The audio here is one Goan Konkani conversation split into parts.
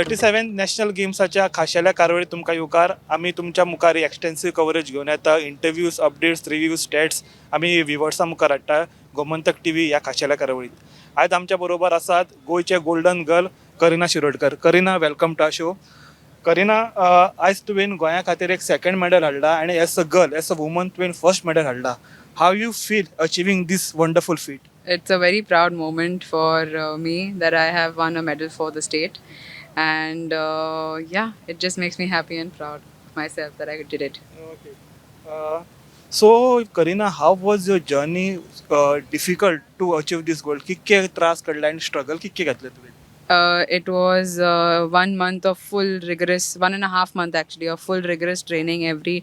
37 नॅशनल गेम्साच्या खाशेल्या कारवाडीत तुमकां येवकार. आमी तुमच्या मुखार एक्सटेन्सीव कवरेज घेवन येता. इंटरव्यूज, अपडेट्स, रिव्यूज, स्टॅट्स आमी व्युवर्सां मुखार हाडटा गोमंतक टीव्ही ह्या खाशेल्या कार्यावळीत. आयज आमच्या बरोबर आसात गोंयचे golden girl Kareena Shirodkar. Kareena, welcome to our show. Kareena, आयज तुवें गोंया खातीर एक सेकंड मॅडल हाडला आनी as a girl, as a woman तुवें फर्स्ट मॅडल हाडला. How you feel achieving this wonderful feat? It's a very proud moment for me that I have won a medal for the state. And yeah, it just makes me happy and proud of myself that I did it. Okay. So, Kareena, how was your journey difficult to achieve this goal? कितके त्रास काडले आनी स्ट्रगल कितके घेतले तुवें? It was 1 month of full rigorous, 1.5 month actually, of full rigorous training. Every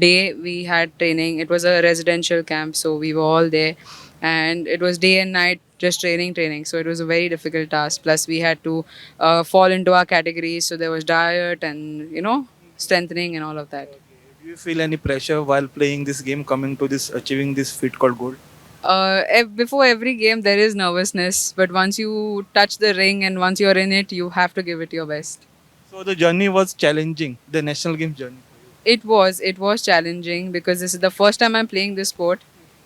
day we had training. It was a residential camp, so we were all there. And it was day and night just training, training. So it was a very difficult task. Plus, we had to fall into our categories. So there was diet and, strengthening and all of that. Do you feel any pressure while playing this game, coming to this, achieving this feat called gold? Before every game there is nervousness, but once you touch the ring and once you're in it, you have to give it your best. So the journey was challenging, the national games journey. It was challenging because this is the first time I'm playing this sport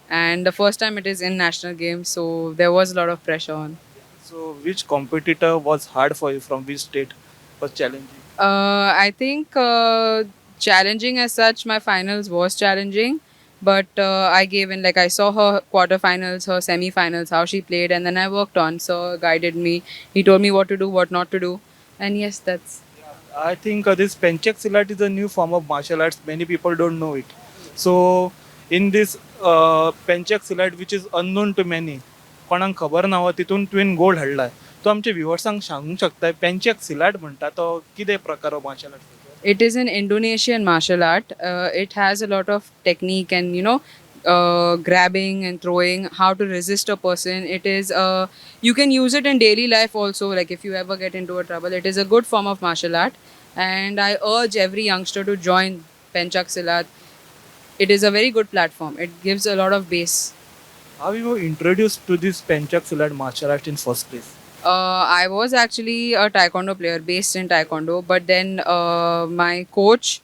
and the first time it is in national games, so there was a lot of pressure on. So which competitor was hard for you, from which state was challenging? I think challenging as such, my finals was challenging, but I gave in. Like, I saw her quarterfinals, her semi-finals, how she played, and then I worked on. So guided me. He told me what to do, what not to do, and yes, that's. I think this Pencak Silat is a new form of martial arts. Many people don't know it. So in this Pencak Silat, which is unknown to many, कोणाक खबर ना हो, तितून तुवें गोल्ड हाडलाय. तो आमच्या व्युवर्सांक सांगूंक शकता, पेंचक सिलाट म्हणटा तो कितें प्रकार हो martial arts? It is an Indonesian martial art. It has a lot of technique and grabbing and throwing, how to resist a person. It is you can use it in daily life also. Like, if you ever get into a trouble, it is a good form of martial art. And I urge every youngster to join Pencak Silat. It is a very good platform. It gives a lot of base. How you introduce to this Pencak Silat martial art in first place? I was actually a taekwondo player based in taekwondo, but then my coach,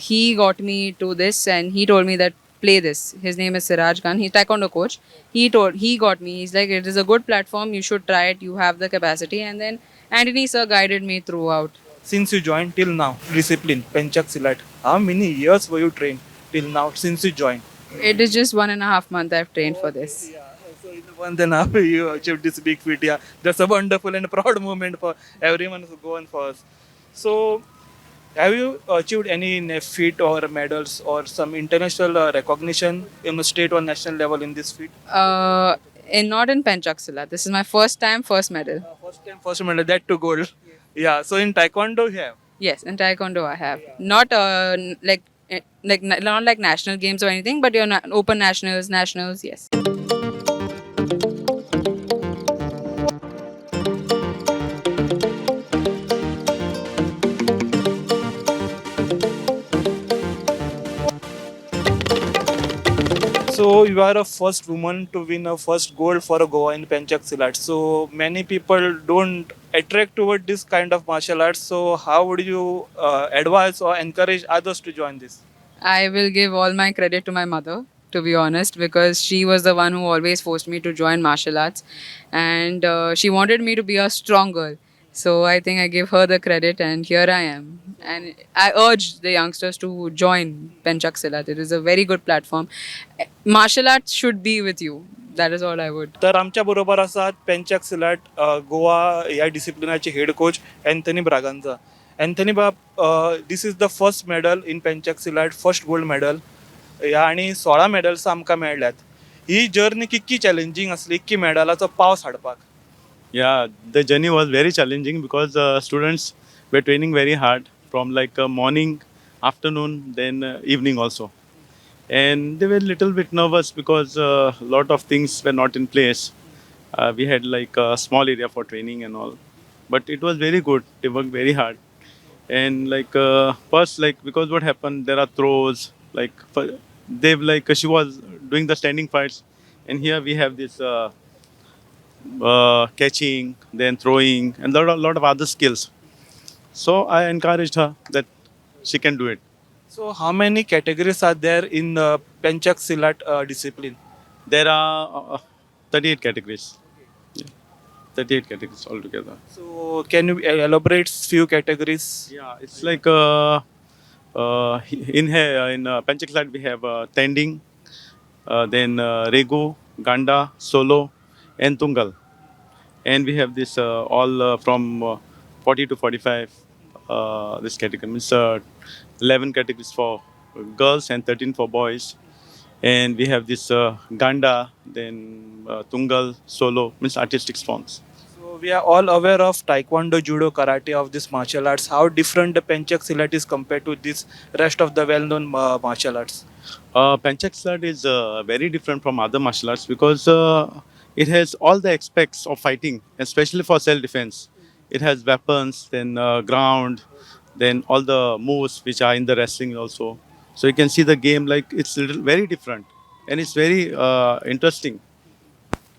he got me to this and he told me that play this. His name is Siraj Khan. He's taekwondo coach. He got me. He's like, it is a good platform. You should try it. You have the capacity. And then Anthony sir guided me throughout. Since you join till now, discipline Pencak Silat, how many years were you train till now since you join? It is just 1.5 month I've trained for this. Yeah, so in one and a half you achieved this big feat. Yeah, that's a wonderful and proud moment for everyone who go on for us. So, have you achieved any feat or medals or some international recognition in the state or national level in this feat? In not in Pencak Silat. This is my first time, first medal. First time, first medal, that to gold. Yeah, so in Taekwondo you have. Yes, in taekwondo I have not like like not like national games or anything, but you're not open nationals, nationals. Yes. So you are a first woman to win a first gold for a Goa in Pencak Silat. So many people don't attract toward this kind of martial arts. So how would you advise or encourage others to join this? I will give all my credit to my mother, to be honest, because she was the one who always forced me to join martial arts, and she wanted me to be a strong girl. So I think I give her the credit, and here I am. And I urge the youngsters to join Pencak Silat. It is a very good platform. Martial arts should be with you. That is all I would. तर आमच्या बरोबर आसात पेंचक सिलाट गोवा ह्या डिसिप्लिनाचे head coach Anthony Braganza. Anthony बाब, this is the first medal in Pencak Silat, first gold medal ह्या आनी 16 मेडल्स आमकां मेळ्ळ्यात. ही जर्नी कितकी चॅलेंजींग आसली की मेडलाचो पावस हाडपाक? Yeah, the journey was very challenging because students were training very hard from like morning, afternoon, then evening also. And they were a little bit nervous because a lot of things were not in place. We had like a small area for training and all, but it was very good. They worked very hard. And like first, like because what happened, there are throws, like for, they've like she was doing the standing fights, and here we have this catching, then throwing, and lot of other skills. So I encouraged her that she can do it. So how many categories are there in Pencak Silat discipline? There are 38 categories. Yeah, 38 categories altogether. So can you elaborate few categories? Yeah, it's like in here in Pencak Silat we have tending, then regu, ganda, solo, and tungal, and we have this all from 40 to 45. This category means 11 categories for girls and 13 for boys, and we have this ganda, then tungal, solo, means artistic forms. So we are all aware of Taekwondo, Judo, Karate of this martial arts. How different the Pencak Silat is compared to this rest of the well-known martial arts? Pencak Silat is very different from other martial arts because it has all the aspects of fighting, especially for self-defense. It has weapons, then ground, then all the moves which are in the wrestling also. So you can see the game like it's little very different, and it's very interesting.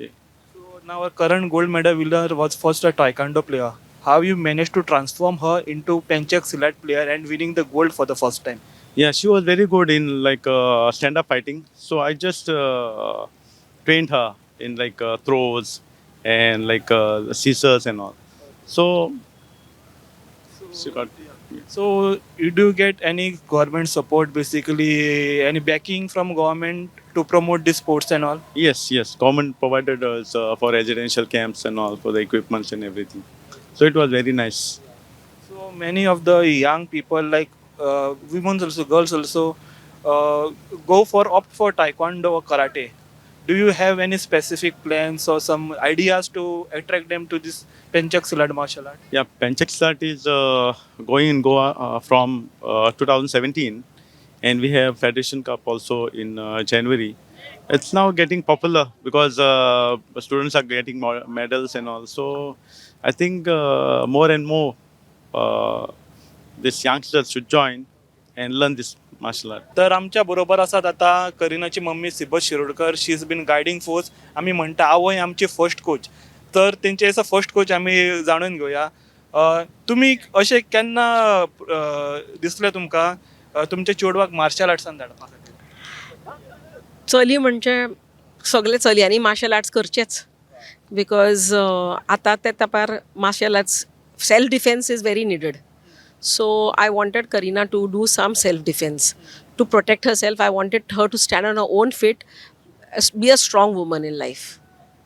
Okay. So now our current gold medal winner was first a Taekwondo player. How you managed to transform her into Pencak Silat player and winning the gold for the first time? Yeah, she was very good in like stand-up fighting. So I just trained her in like throws and like scissors and all. So she got. Yeah. So you do get any government support, basically any backing from government to promote the sports and all? Yes, yes. Government provided us for residential camps and all for the equipments and everything. So it was very nice. So many of the young people, like women also, girls also, go for opt for taekwondo or karate. Do you have any specific plans or some ideas to attract them to this Pencak Silat martial art? Yeah, Pencak Silat is going in Goa from 2017, and we have Federation Cup also in January. It's now getting popular because students are getting more medals and all. So I think more and more these youngsters should join and learn this martial art. तर आमच्या बरोबर आसात आतां करिनाची mummy Sibat Shirodkar. She is been guiding force. आमी म्हणटा आवय आमची फर्स्ट कोच, तर तेंचे एज अ फर्स्ट कोच आमी जाणून घेवया. तुमी अशें केन्ना दिसलें तुमकां तुमच्या चेडवाक मार्शल आर्ट्सान धाडपा खातीर? चली म्हणजे सगळे चलयांनी मार्शल आर्ट्स करचेच, because आतां ते तेंपार martial arts, self defence is very needed. So I wanted Kareena to do some self defence to protect herself. I wanted her to stand on her own feet, be a strong woman in life.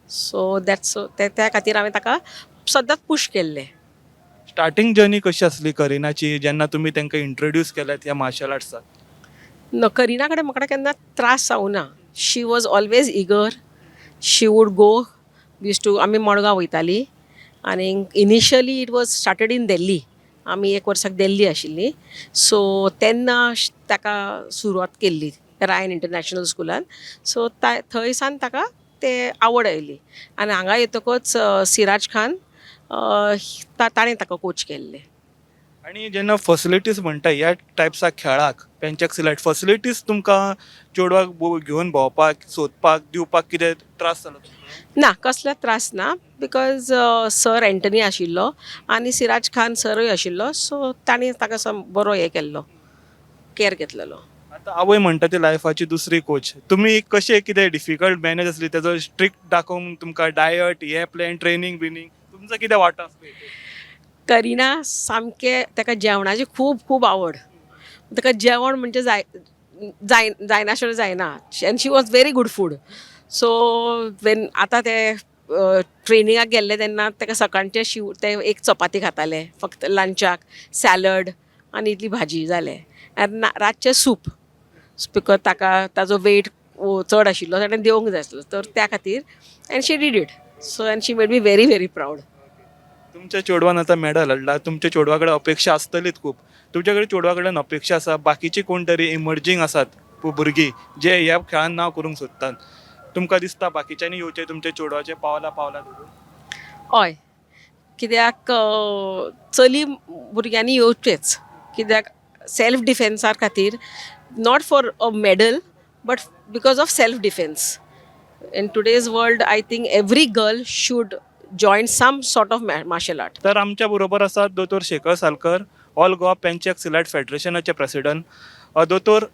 So that's त्या खातीर हांवें ताका सदांच पूश केल्लें. स्टार्टींग जर्नी कशी आसली करिनाची जेन्ना तुमी तांकां इंट्रोड्यूस केल्यात ह्या मार्शल आर्ट्साक? न, करिना कडेन म्हाका केन्ना त्रास जावना. She was always eager. She would go used to आमी मडगांव वयताली आनी initially it was started in Delhi. आमी एक वर्साक दिल्ली आशिल्ली, सो तेन्ना ताका सुरवात केल्ली रायन इंटरनॅशनल स्कुलान. सो थंय सावन ताका ते आवड आयली आनी हांगा येतकच सिराज खान ताणें ताका कोच केल्लें. आनी जेन्ना फॅसिलिटीज म्हणटा ह्या टायप्सा खेळाक पेंचक सिलाट फॅसिलिटीज तुमकां चेडवाक घेवन भोंवपाक सोदपाक दिवपाक कितें त्रास जालो तुमकां? ना, कसलो त्रास ना, because sir Antony आशिल्लो आनी सिराज खान सरूय आशिल्लो, सो तांणी ताका बरो हें केल्लो, कॅर घेतलेलो. आतां आवय म्हणटा ती लायफाची दुसरी कोच. तुमी कशें कितें डिफिकल्ट मॅनेज आसली तेजो स्ट्रिक्ट दाखोवंक तुमकां डायट हे प्लॅन ट्रेनींग बिनींग तुमचो कितें वांटो आसलो हितून? करिना सामकें ताका जेवणाची खूब खूब आवड. ताका जेवण म्हणजे जाय जाय जायनाशिल्लें जायना, and she was very good food. So when आतां ते ट्रेनिंगाक गेल्ले तेन्ना ताका सकाळचें शिव ते एक चपाती खाताले फक्त, लंचाक सॅलड आनी इतली भाजी जालें, आनी रातचें सूप, because ताका ताजो वेट चड आशिल्लो, ताणें देंवोंक जाय आसलो, तर त्या खातीर. And she did it, so and she made me very very proud. तुमच्या चेडवान आतां मॅडल हाडला. तुमच्या चेडवा कडेन अपेक्षा आसतलीच खूब. तुमच्या कडेन चेडवा कडेन अपेक्षा आसा, बाकीची कोण तरी इमर्जींग आसात भुरगीं जे ह्या खेळान नांव करूंक सोदतात, तुमकां दिसता बाकीच्यांनी येवचें तुमच्या चेडवाचें पावला पावला धरून? हय, कित्याक चली भुरग्यांनी येवचेच, कित्याक सेल्फ डिफेन्सार खातीर, not for a medal but because of self defence. In today's world I think every girl should join some sort of martial art. तर आमच्या बरोबर आसात दोतोर शेखर सालकर, ऑल गोवा पेंचॅक सिलाट फेडरेशनाचे प्रेसिडंट. दोतोर,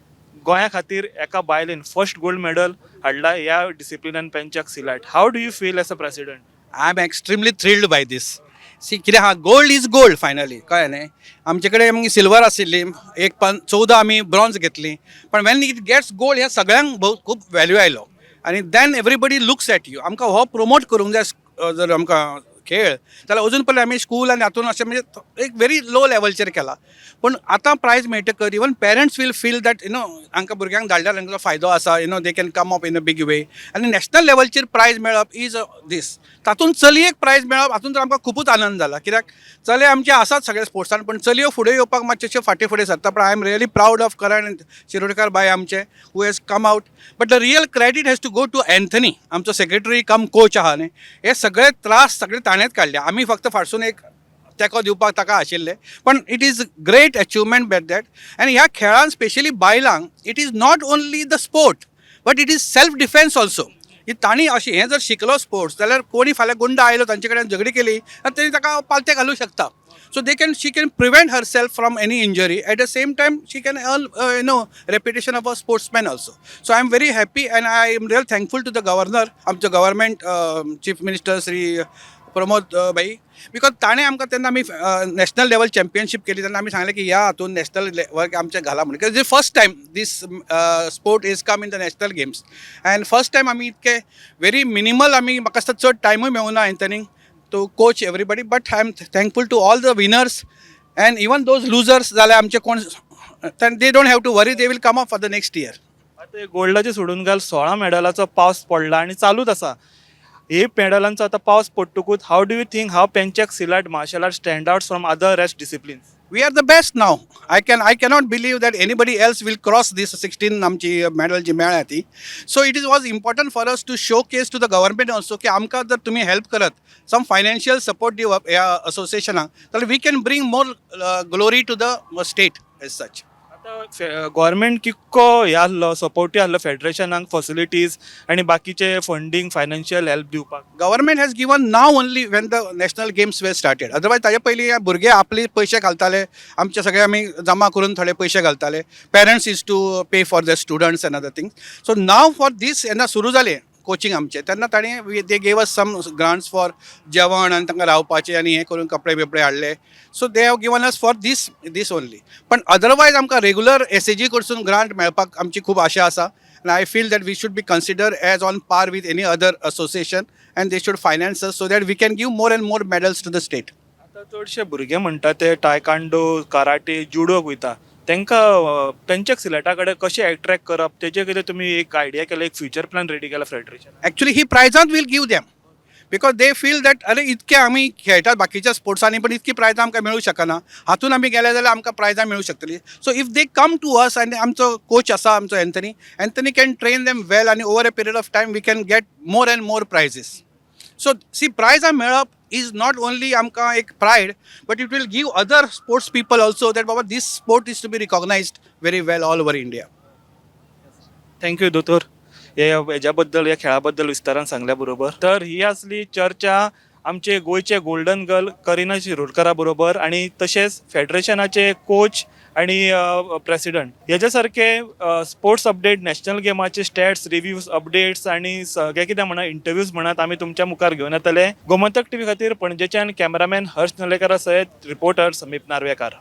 गोंया खातीर एका बायलेन फर्स्ट गोल्ड मेडल हाडला ह्या डिसिप्लिनान, pencak silat. How do you feel as a president? I am extremely thrilled by this. See, कितें आहा, gold is gold finally, कळ्ळें न्ही? आमचे कडेन मागीर सिल्वर आशिल्ली एक, 14 आमी ब्रॉन्ज घेतली, पण when it gets gold, हें सगळ्यांक भोव खूब व्हॅल्यू आयलो आनी then everybody looks at you. आमकां हो प्रमोट करूंक जाय. जर आमकां खेळ जाल्यार अजून पर्यंत आमी स्कूल आनी हातून अशें म्हणजे एक व्हेरी लो लेवलचेर केला, पूण आतां prize मेळटकर even parents will feel that हांकां भुरग्यांक धाडल्यार हांकां फायदो आसा, they can come up in a big way. आनी नॅशनल लेवलचेर प्रायज मेळप is these, तातूंत चलयेक प्रायज मेळप हातूंत तर आमकां खुबूच आनंद जाला, कित्याक चले आमचे आसात सगळे स्पोर्ट्सान, पण चलयो फुडें येवपाक मातशें फाटीं फुडें सरता. पण I am really proud of Karan Shirodkar bye आमचे, who has come out, but the real credit has to go to Anthony, आमचो सेक्रेटरी कम कोच आहा न्ही. हे सगळे त्रास सगळे ताणेंच काडले, आमी फक्त फाटसून एक तेंको दिवपाक ताका आशिल्ले, पण it is great achievement but that. आनी ह्या खेळान स्पेशली बायलांक, it is not only the sport but it is self defence also. की तांणी अशें हें जर शिकलो स्पोर्ट्स जाल्यार कोणी फाल्यां गुंडा आयलो, तांचे कडेन झगडी केली आनी तेणी ताका पालते घालूं शकता. So they can she can prevent herself from any injury. At the same time, she can earn reputation of a sportsman also. So I am very happy and I am real thankful to the governor, आमचो government, chief minister Shri Pramod भाई, because ताणें आमकां तेन्ना आमी नॅशनल लेवल चॅम्पियनशीप केली तेन्ना आमी सांगलें की ह्या हातून नॅशनल लेवल आमचें घाला म्हणून, because first time this sport is come in the national games and first time आमी इतके व्हेरी मिनिमल, आमी म्हाका दिसता चड टायमूय मेळुना एन्थनीक to coach everybody, but I am thankful to all the winners and even those losers जाल्यार आमचे कोण, they don't have to worry, they will come up for the next year. आतां गोल्डाचें सोडून घाल, 16 मेडलाचो पावस पडला आनी चालूच आसा. हे मेडलांचो आतां पावस पडटकूच, how do you think how pencak silat martial art stand out from other rest disciplines? We are the best now. I cannot believe that anybody else will cross this 16 आमची medal जी मेळ्ळ्या ती. So it is was important for us to showcase to the government also की आमकां जर तुमी हेल्प करत, सम फायनान्शियल सपोर्ट दिवप ह्या असोसिएशनाक, जाल्यार we can bring more glory to the state as such. आतां गव्हर्मेंट कितको हे आहलो, सपोर्टी आहलो फेडरेशनाक फॅसिलिटीज आनी बाकीचे फंडींग, फायनान्शियल हेल्प दिवपाक? Government has given now only when the national games were started. Otherwise ताजे पयलीं भुरगे आपले पयशे घालताले, आमचे सगळे आमी जमा करून थोडे पयशे घालताले. Parents used to pay for the students and other things. So now for this, जेन्ना सुरू जालें कोचिंग आमचें, तेन्ना ताणें they gave us some grants for जेवण आनी तांकां रावपाचें आनी हें करून कपडे बिपडे हाडले. So they have given us for this only, पण अदरवायज आमकां रेगुलर एसएजी कडसून ग्रांट मेळपाक आमची खूब आशा आसा and I feel that we should be considered as on par with any other association and they should finance us so that we can give more and more medals to the state. आतां चडशे भुरगे म्हणटा ते टायकांडो, कराटे, जुडोक वयता. तांकां पेंचक सिलाटा कडेन कशें एट्रॅक्ट करप, तेजे कितें तुमी एक आयडिया केला, एक फ्युचर प्लॅन रेडी केला फेडरेशन? Actually, ही प्रायजांत will give them because they feel that अरे, इतके आमी खेळटात बाकीच्या स्पोर्ट्सांनी, पण इतकी प्रायजां आमकां मेळूं शकना, हातून आमी गेले जाल्यार आमकां प्रायजां मेळूं शकतली. So if they come to us, आनी आमचो कोच आसा आमचो Anthony, Anthony can train them well आनी over a period of time we can get more and more prizes. So see, प्रायजां मेळप is not only आमकां एक pride, but it will give other sports people also that Baba, this sport is to be recognized very well all over India. Thank you दोतोर, हे हेज्या बद्दल, ह्या खेळा बद्दल विस्तारान सांगल्या बरोबर. तर ही आसली चर्चा आमचे गोंयचे गोल्डन गर्ल करिना शिरोडकरा बरोबर आनी तशेंच फेडरेशनाचे कोच आनी प्रेसिडंट. हेज्या सारके स्पोर्ट्स अपडेट, नॅशनल गेमाचे स्टॅट्स, रिव्यूज, अपडेट्स आनी सगळे कितें म्हणा, इंटरव्यूज म्हणात, आमी तुमच्या मुखार घेवन येतले. गोमंतक टीव्ही खातीर पणजेच्यान कॅमेरामॅन हर्ष नलेकरा सयत रिपोर्टर समीप नार्वेकार.